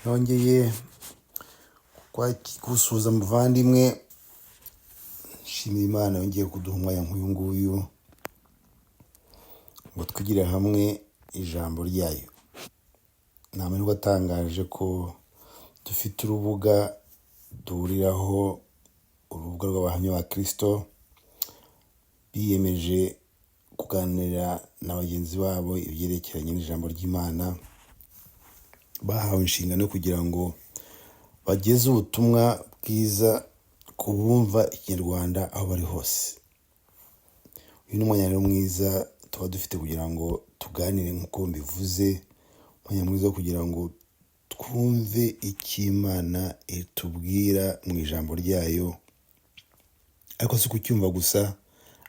Nongeye gusuhuza muvandimwe, nshimira Imana yongeye kuduha umwanya nk'uyu nguyu ngo twigire hamwe ijambo ryayo. Ni amahirwe atangaje ko dufite urubuga duhuriraho, urubuga rw'abahamya ba Kristo biyemeje kuganira na bagenzi babo ibyerekeranye n'ijambo ry'Imana, bahawe inshingano kugira ngo bageze ubutumwa bwiza ku bumva Ikinyarwanda aho bari hose. Uyu ni umwanya rero mwiza tuba dufite kugira ngo tuganire nk'uko mbivuze, umwanya mwiza wo kugira ngo twumve icyo Imana itubwira mu ijambo ryayo, ariko si ukucyumva gusa,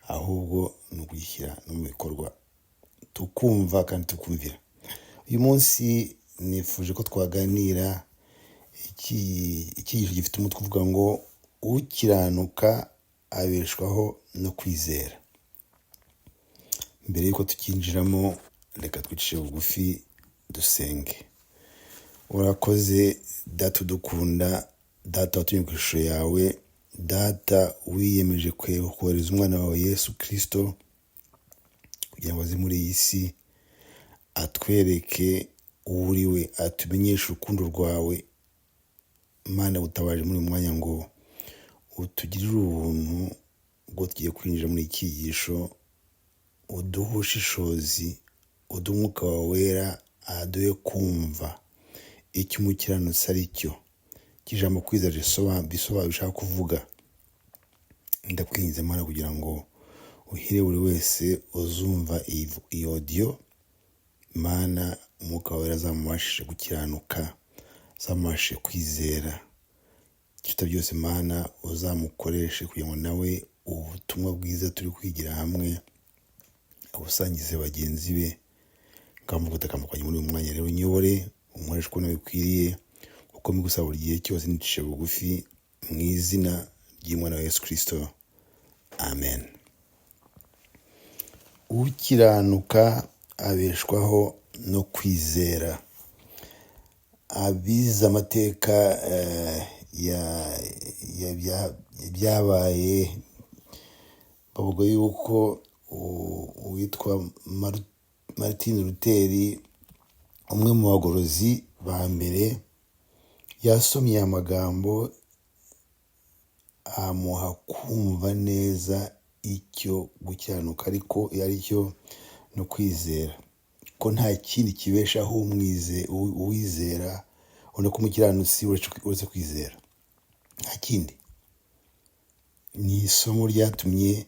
ahubwo ni ukugishyira no mu bikorwa, tukumva kandi tukumvira. Uyu munsi nifuje ko twaganira icyigisho gifite umutwe uvuga ngo ukiranuka abeshwaho no kwizera. Mbere y'uko tukinjiramo, reka twicishe bugufi dusenge. Urakoze Data udukunda, Data watumye ku ishusho yawe, Data wiyemeje kohereza umwana wawe Yesu Kristo kugira ngo aze muri iyi si atwereke uwo uri we, atumenyeshe urukundo rwawe. Imana gutabaje muri uyu mwanya ngo utugirire ubuntu ubwo tugiye kwinjira muri iki cyigisho, uduhe ubushishozi, uduhe umwuka wawe wera, aduhe kumva icyo umukiranutsi ari cyo, icyo ijambo kwizera bisobanura bishaka kuvuga. Ndakwinginze Mana kugira ngo uhire buri wese uzumva iyi audio. Mana, umwuka wawe azamubashishe gukiranuka, azamubashishe kwizera. Ikiruta byose Mana, uzamukoreshe kugira ngo nawe ubutumwa bwiza turi kwigira hamwe abusangize bagenzi be. Ngaho kwanjye muri uyu mwanya rero unyobore, unkoreshe uko bikwiriye, kuko mbigusaba buri gihe cyose nicishe bugufi mu izina ry'Umwana wa Yesu Kristo, amen. Ukiranuka abeshwaho no kwizera. Abize amateka byabaye bavuga yuko uwitwa Martin Luther, umwe mu bagorozi ba mbere, yasomye aya magambo amuha kumva neza icyo gukiranuka ariko ari cyo no kwizera, ko nta kindi kibeshaho uwizera, ubona ko umukiranutsi uretse kwizera, nta kindi. Ni isomo ryatumye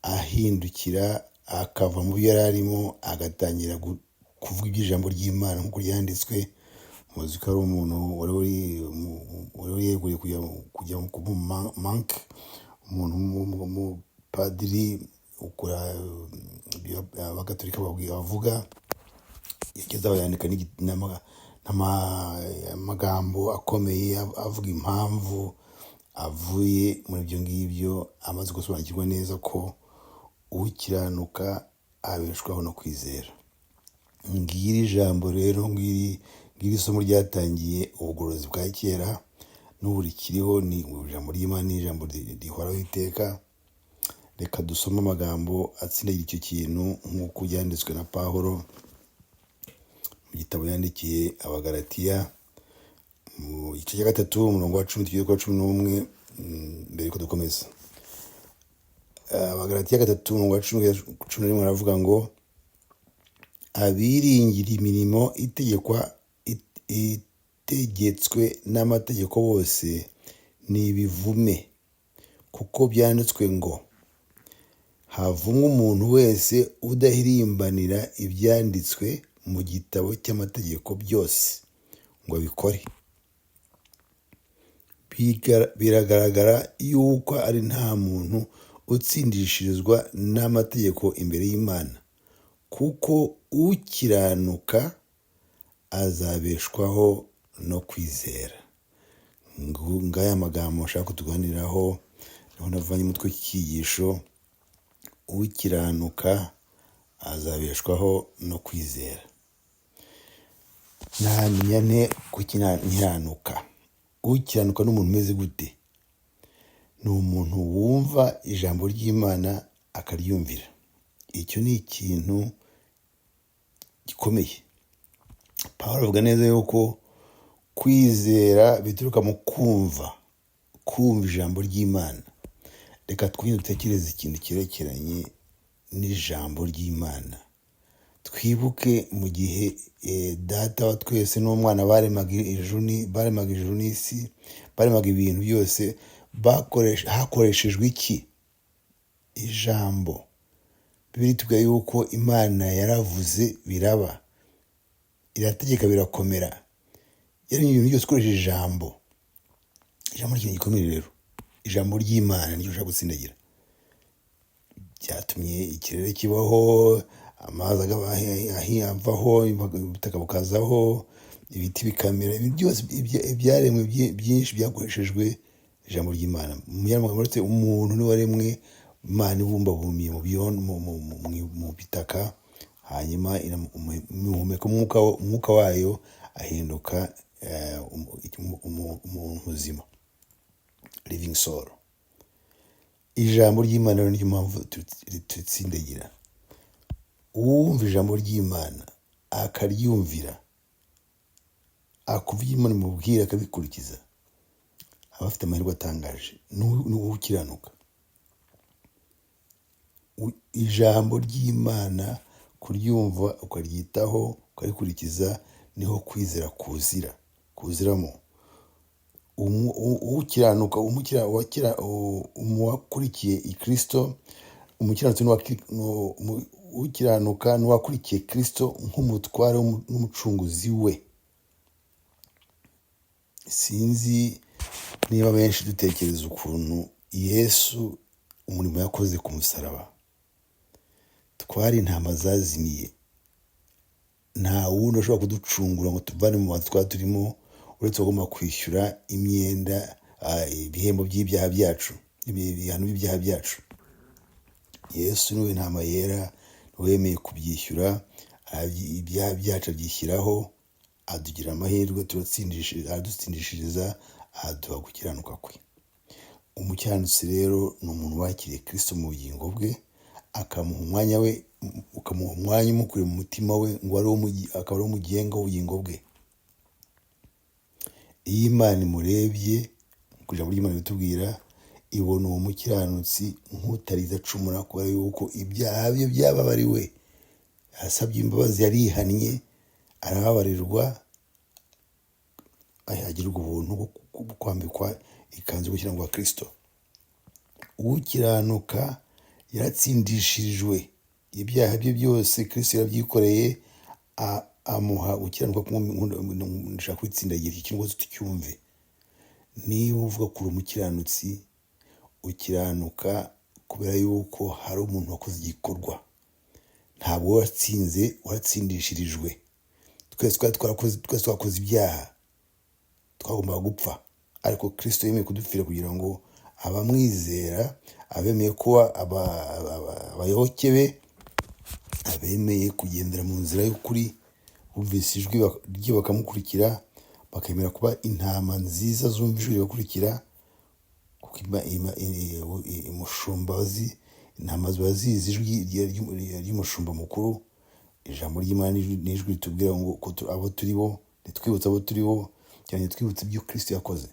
ahindukira akava mu byo yari arimo, agatangira kuvuga iby'ijambo ry'Imana nk'uko ryanditswe. Muzi ko ari umuntu wari yeguriye kujya kuba monk, umuntu w'umupadiri ukora ibyo abagatolika bavuga. Yageze aho yandika amagambo akomeye avuga impamvu avuye muri ibyo ngibyo, amaze gusobanukirwa neza ko ukiranuka abeshwaho no kwizera. Ngiri ijambo rero, ngiri isomo ryatangiye ubugorozi bwa kera n'ubu rikiriho, ni ijambo ry'Imana, ni ijambo rihoraho iteka. Reka dusome amagambo atsindagira icyo kintu nk'uko byanditswe na Pawulo mu gitabo yandikiye Abagalatiya mu gice cya 3 umurongo wa 10 tugeze kuri 11. Mbere yuko dukomeza, Abagalatiya 3 umurongo wa 10 kugeza 11 aravuga ngo abiringira imirimo itegetswe n'amategeko bose ni ibivume, kuko byanditswe ngo havumwe umuntu wese udahirimbanira ibyanditswe mu gitabo cy'amategeko byose ngo abikore. Biragaragara yuko ari nta muntu utsindishirizwa n'amategeko imbere y'Imana, kuko ukiranuka azabeshwaho no kwizera. Ngaya magambo nshaka kutuganiraho, niho navanye umutwe w'icyigisho, ukiranuka azabeshwaho no kwizera. Namenya nte gukiranuka? Ukiranuka ni umuntu umeze gute? Ni umuntu wumva ijambo ry'Imana akaryumvira. Icyo ni ikintu gikomeye. Pawulo avuga neza yuko kwizera bituruka mu kumva, kumva ijambo ry'Imana. Reka twongere dutekereze ikintu cyerekeranye n'ijambo ry'Imana. Twibuke mu gihe Data wa twese n'umwana baremaga ijuru n'isi, baremaga ibintu byose, hakoreshejwe iki? Ijambo. Bibiliya itubwira yuko Imana yaravuze biraba, irategeka birakomera. Yaremye ibintu byose ikoresheje ijambo. Ijambo ni ikintu gikomeye rero. Ijambo ry'Imana niryo ushaka gutsindagira. Byatumye ikirere kibaho, amazi avaho, ubutaka bukazaho, ibiti bikamera, ibintu byose ibyaremwe byinshi byakoreshejwe ijambo ry'Imana. Mu yandi magambo, uretse umuntu niwe waremwe, Imana ibumbabumbiye mu bitaka, hanyuma imuhumeka umwuka wayo, ahinduka umuntu muzima, living soul. Ijambo ry'Imana rero niyo mpamvu turitsindagira. Uwumva ijambo ry'Imana akaryumvira, akumva ibyo Imana imubwira akabikurikiza, aba afite amahirwe atangaje. Ni ukiranuka. Ijambo ry'Imana kuryumva ukaryitaho ukarikurikiza, niho kwizera kuziramo. Ukiranuka, uwakurikiye Kristo, umukiranutsi ukiranuka n'uwakurikiye Kristo nk'umutware n'umucunguzi we. Sinzi niba benshi dutekereza ukuntu Yesu umurimo yakoze ku musaraba. Twari intama zazimiye, nta wundi ushobora kuducungura ngo tuvane mu bantu twari turimo, uretse agomba kwishyura imyenda, ibihembo by'ibyaha byacu, ibihano by'ibyaha byacu. Yesu niwe ntama yera, niwe wemeye kubyishyura, ibyaha byacu abyishyiraho, adugira amahirwe, aradutsindishiriza, aduha gukiranuka kwe. Umukiranutsi rero ni umuntu wakiriye Kristo mu bugingo bwe, akamuha umwanya we, ukamuha umwanya umukuriye mu mutima we, ngo akaba ari umugenga w'ubugingo bwe. Iyo Imana imurebye, ku ijambo ry'Imana ritubwira, ibona uwo mukiranutsi nk'utarize acumura, kubera yuko ibyaha bye byababariwe. Yasabye imbabazi, yarihannye, arababarirwa, agirwa ubuntu bwo kwambikwa ikanzu yo gukiranuka kwa Kristo. Ukiranuka yaratsindishirijwe, ibyaha bye byose Kristo yarabyikoreye, amuha gukiranuka. Ndashaka kwitsindagira iki kintu rwose tucyumve. Niba uvuga ko uri umukiranutsi, ukiranuka kubera yuko hari umuntu wakoze igikorwa. Ntabwo watsinze, waratsindishirijwe. Twese twari twarakoze, twese twakoze ibyaha, twagombaga gupfa, ariko Kristo yemeye kudupfira kugira ngo abamwizera, abemeye kuba abayoboke be, abemeye kugendera mu nzira y'ukuri, bumvise ijwi rye bakamukurikira, bakemera kuba intama nziza zumva ijwi ribakurikira, kuko umushumba azi intama, ziba zizi ijwi ry'umushumba mukuru. Ijambo ry'Imana n'ijwi ritubwira ngo ko abo turi bo, ritwibutsa abo turi bo, cyane twibutsa ibyo Kristo yakoze.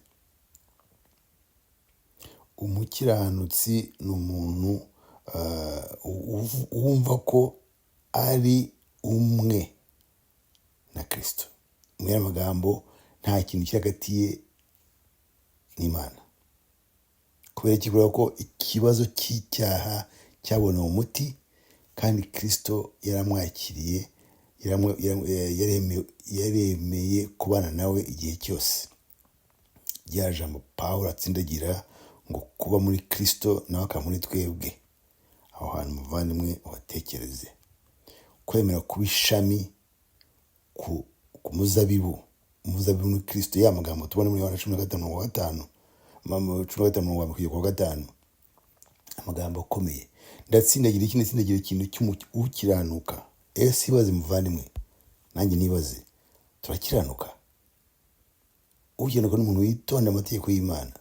Umukiranutsi ni umuntu wumva ko ari umwe na Kristo. Mu yandi magambo, nta kintu kiri hagati ye n'Imana. Kubera iki? Kubera ko ikibazo cy'icyaha cyabonewe umuti, kandi Kristo yaramwakiriye, yaremeye kubana nawe igihe cyose. Rya jambo Pawulo atsindagira ngo kuba muri Kristo nawe akaba muri twebwe. Aho hantu muvandimwe uhatekereze. Kwemera kuba ishami ku muzabibu, umuzabibu ni Kristo. Ya magambo tubona muri Yohana 15:5, 15:1 kugera ku wa 5, amagambo akomeye. Ndatsindagira iki? Ndatsindagira ikintu cy'ukiranuka. Ese ibaze muvandimwe, nanjye nibaze, Turakiranuka. Ukiranuka ni umuntu witonda amategeko y'Imana.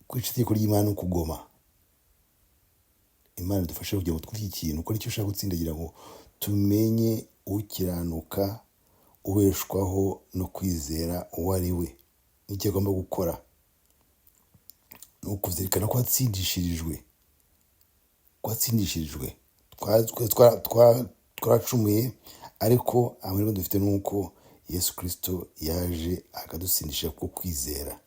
Kwica itegeko ry'Imana ni ukugoma. Imana idufashe kugira ngo twumve iki kintu, kuko nicyo ushaka gutsindagira ngo tumenye ukiranuka ubeshwaho no kwizera uwo ari we n'icyo agomba gukora. Ni ukuzirikana ko watsindishirijwe, ko watsindishirijwe. Twaracumuye, ariko amahirwe dufite ni uko Yesu Kristo yaje akadutsindisha ku kwizera,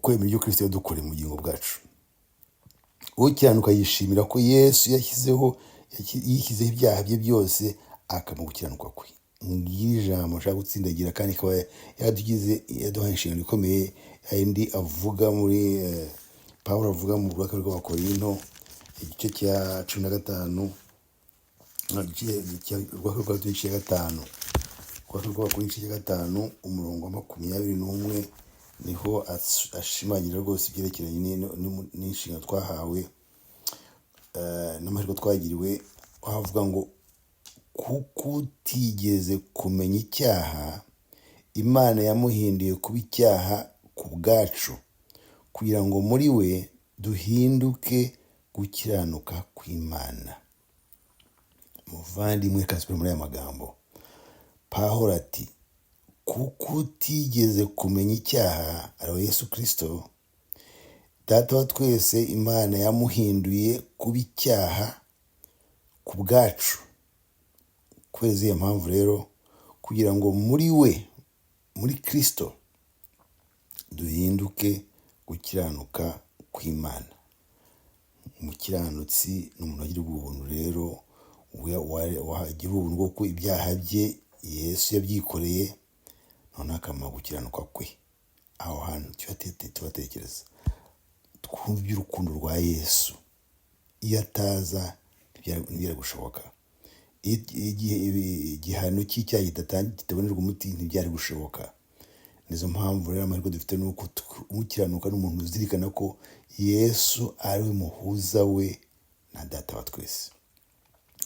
kwemera ibyo Kristo yadukoreye mu bugingo bwacu. Ukiranuka yishimira ko Yesu yishyizeho ibyaha bye byose akamuha gukiranuka kwe. Ngiri ijambo nshaka gutsindagira, kandi ikaba yaduhaye inshingano ikomeye, yindi avuga muri Pawulo avuga mu rwaka rw'Abakorinto igice cya cumi na gatanu, igice cya rwaka rw'Abakorinto igice cya gatanu, rwaka rw'Abakorinto igice cya gatanu umurongo wa 21, niho ashimangira rwose ibyerekeranye n'inshingano twahawe n'amahirwe twagiriwe, aho avuga ngo kuko utigeze kumenya icyaha, Imana yamuhinduye kuba icyaha ku bwacu, kugira ngo muri we duhinduke gukiranuka kw'Imana. Muvandimwe, reka nsubire muri aya magambo. Pawulo ati kuko utigeze kumenya icyaha, ariwe Yesu Kristo, Data wa twese Imana yamuhinduye kuba icyaha ku bwacu. Kubera izihe mpamvu rero? Kugira ngo muri we, muri Kristo, duhinduke gukiranuka kw'Imana. Umukiranutsi ni umuntu wagira ubuntu rero, wagira ubuntu bwo ko ibyaha bye Yesu yabyikoreye, noneho akamuha gukiranuka kwe. Aho hantu tubatekereza, twumve iby'urukundo rwa Yesu. Iyo ataza ntibyari gushoboka. Igihe igihano cy'icyaha kitabonerwa umuti ntibyari gushoboka. Nizo mpamvu rero amahirwe dufite ni uko ukiranuka ni umuntu uzirikana ko Yesu ari we muhuza we na Data wa twese.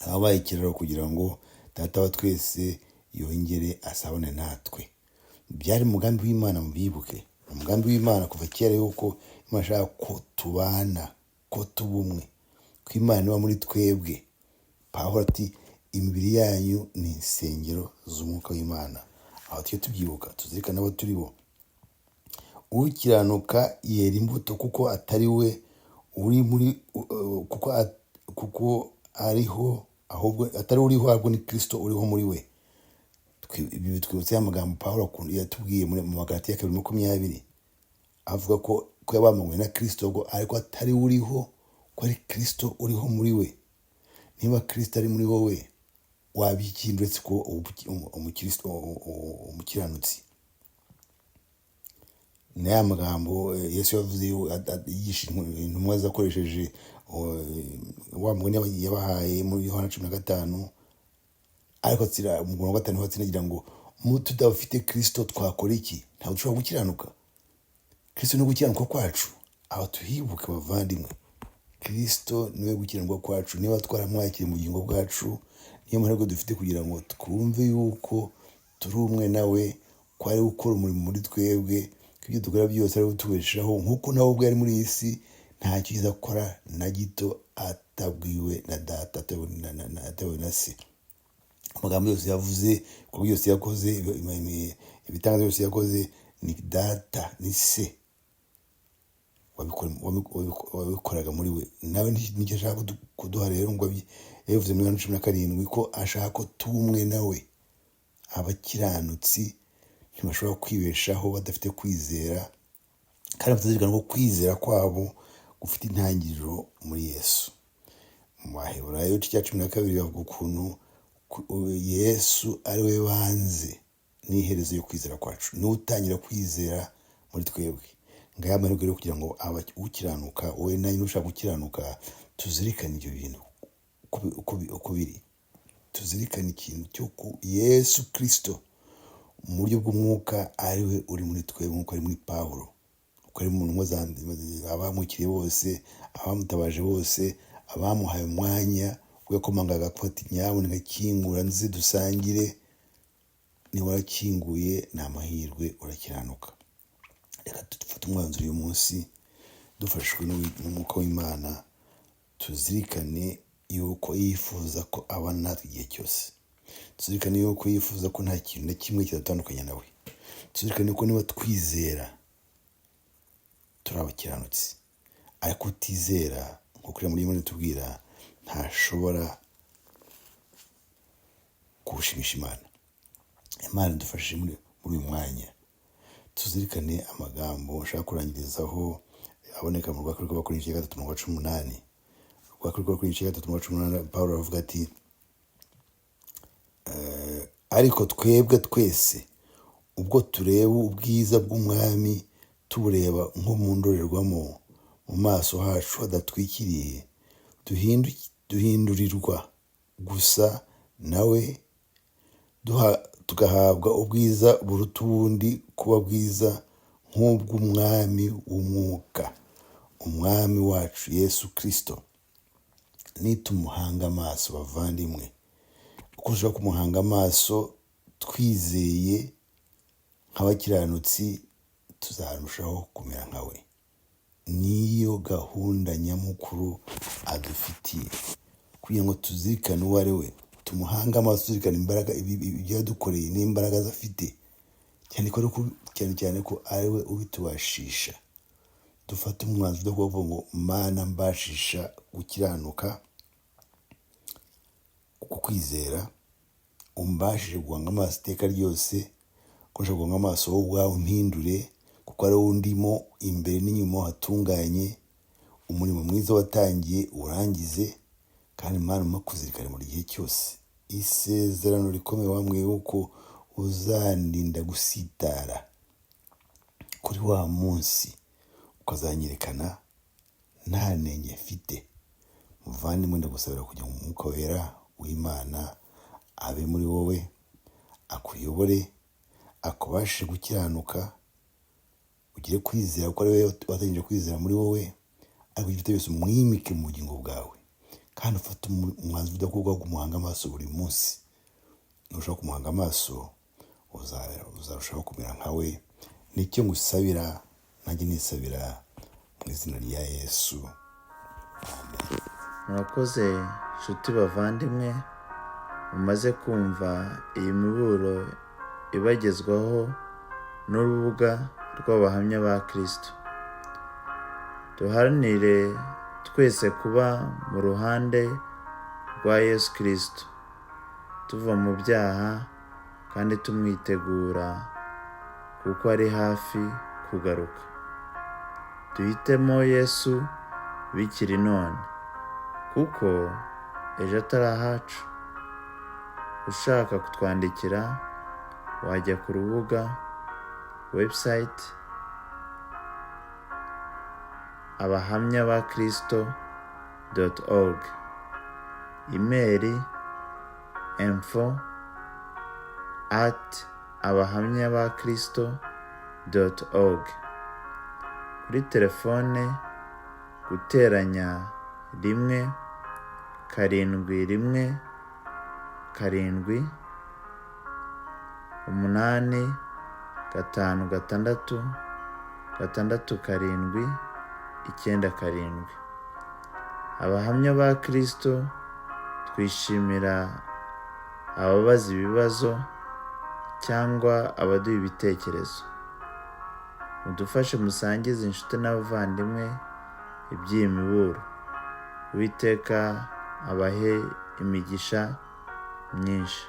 Abaye ikiraro kugira ngo Data wa twese yongere asabane natwe. Byari umugambi w'Imana, mubibuke. Umugambi w'Imana kuva kera yuko Imana ishaka ko tubana, ko tuba umwe, ko Imana iba muri twebwe. Pawulo ati imibiri yanyu ni insengero z'umwuka w'Imana. Aho tujye tubyibuka, tuzirikane abo turi bo. Ukiranuka yera imbuto kuko atari we uri muri, kuko kuko ariho, ahubwo atari uriho, ahubwo ni Kristo uriho muri we. Ibi bitwibutsa ya magambo Pawulo yatubwiye mu Magalatiya 2:20, avuga ko yabambanywe na Kristo, ubwo ariko atari uriho, ko ari Kristo uriho muri we. Niba Kristo ari muri wowe, waba ikindi uretse ko umukiranutsi. Ni ya magambo Yesu yavuze yigisha intumwa zakoresheje wa mugani yabahaye muri Yohana 15, ariko umurongo wa 5 atsindagira ngo mu tudafite Kristo twakora iki? Ntabwo dushobora gukiranuka. Kristo ni gukiranuka kwacu. Aho tuhibuke bavandimwe, Kristo niwe gukiranuka kwacu. Niba twaramwakiriye mu bugingo bwacu, niyo mahirwe dufite kugira ngo twumve yuko turi umwe nawe, ko ari gukora umurimo muri twebwe, ko ibyo dukora byose ari utubeshaho, nk'uko nawe ubwe ari muri iyi si, nta cyiza akora na gito atabwiwe na data, atabwiwe na se. Amagambo yose yavuze, ibikorwa byose yakoze, ibitangaza byose yakoze, ni data, ni se wabikoraga muri we. Nawe nicyo ashaka kuduha rero, ngo yabivuze muri Yohana 17 ko ashaka ko tuba umwe nawe. Abakiranutsi ntibashobora kwibeshaho badafite kwizera, kandi batazirikana ko kwizera kwabo gufite intangiriro muri Yesu. Mu Baheburayo igice cya 12 bavuga ukuntu Yesu ari we banze n'iherezo yo kwizera kwacu, niwe utangira kwizera muri twebwe. Ngaya amahirwe rero kugira ngo ukiranuka, wowe nanjye ushaka gukiranuka, tuzirikane ibyo bintu uko biri. Tuzirikane ikintu cyo ku Yesu Kristo mu buryo bw'umwuka ari we uri muri twebwe, nk'uko ari muri Pawulo, uko ari mu ntumwa abamukiriye bose, abamutabaje bose, abamuhaye umwanya Ubwo yakomangaga ati: "Nyabuneka kingura nze dusangire." Niba warakinguye, ni amahirwe, urakiranuka. Reka dufate umwanzuro uyu munsi dufashijwe n'Umwuka w'Imana, tuzirikane yuko yifuza ko abana natwe igihe cyose, tuzirikane yuko yifuza ko nta kintu na kimwe kidutandukanya nawe, tuzirikane ko niba twizera turi abakiranutsi, ariko utizera, nk'uko ijambo ry'Imana ritubwira, ntashobora kuwushimisha Imana. Imana idufashije muri uyu mwanya. Tuzirikane amagambo nshaka kurangirizaho aboneka mu Rwa Rw'Abakorinto igice 3, umurongo wa 18. Rwa Rw'Abakorinto igice 3, umurongo wa 18, Pawulo aravuga ati: "Ariko twebwe twese, ubwo tureba ubwiza bw'Umwami tubureba nko mu ndorerwamo, mu maso hacu hadatwikiriye, duhindurirwa gusa nawe, tugahabwa ubwiza buruta ubundi kuba bwiza, nk'ubw'Umwami w'umwuka, Umwami wacu Yesu Kirisito." Nitumuhanga amaso, bavandimwe, uko ushobora kumuhanga amaso twizeye nk'abakiranutsi, tuzarushaho kumera nka we. Niyo gahunda nyamukuru adufitiye, kugira ngo tuzirikane uwo ari we, tumuhange amaso, tuzirikane imbaraga, ibyo yadukoreye n'imbaraga afite, cyane ko cyane cyane ko ari we ubitubashisha. Dufate umwanzuro wo kuvuga ngo: "Mana, mbashisha gukiranuka ku kwizera, umbashije guhanga amaso iteka ryose, ko nshobora guhanga amaso wowe ubwawe, umpindure, kuko ari wowe undimo imbere n'inyuma hatunganye. Umurimo mwiza watangiye urangize." Kandi Mana, umpe kuzirikana buri gihe cyose isezerano rikomeye wambwiye ko uzandinda gusitara kuri wa munsi, ukazanyerekana nta nenge mfite. Muvandimwe, ndagusabira kugira ngo Umwuka Wera w'Imana abe muri wowe, akuyobore, akubashe gukiranuka, ugire kwizera kuko ari we watangije kwizera muri wowe. Ariko ibyo ufite byose umwimike mu bugingo bwawe, kandi ufate umwanzuro udakurwaho kumuhanga amaso buri munsi. Nurushaho kumuhanga amaso, uzarushaho kumera nka we. Nicyo ngusabira, nanjye nisabira, mu izina rya Yesu, amen. Murakoze nshuti bavandimwe mumaze kumva iyi miburo ibagezwaho n'urubuga rw'Abahamya ba Kristo. Duharanire twese kuba mu ruhande rwa Yesu Kristo, tuva mu byaha kandi tumwitegura, kuko ari hafi kugaruka. Duhitemo Yesu bikiri none, kuko ejo atari ahacu. Ushaka kutwandikira wajya ku rubuga website abahamyabakristo.org, email info@abahamyabakristo.org, kuri telefone +1 717 856 6797. Abahamya ba Kristo twishimira ababaza ibibazo cyangwa abaduha ibitekerezo. Mudufashe musangize inshuti n'abavandimwe iby'iyi miburo. Uwiteka abahe imigisha myinshi.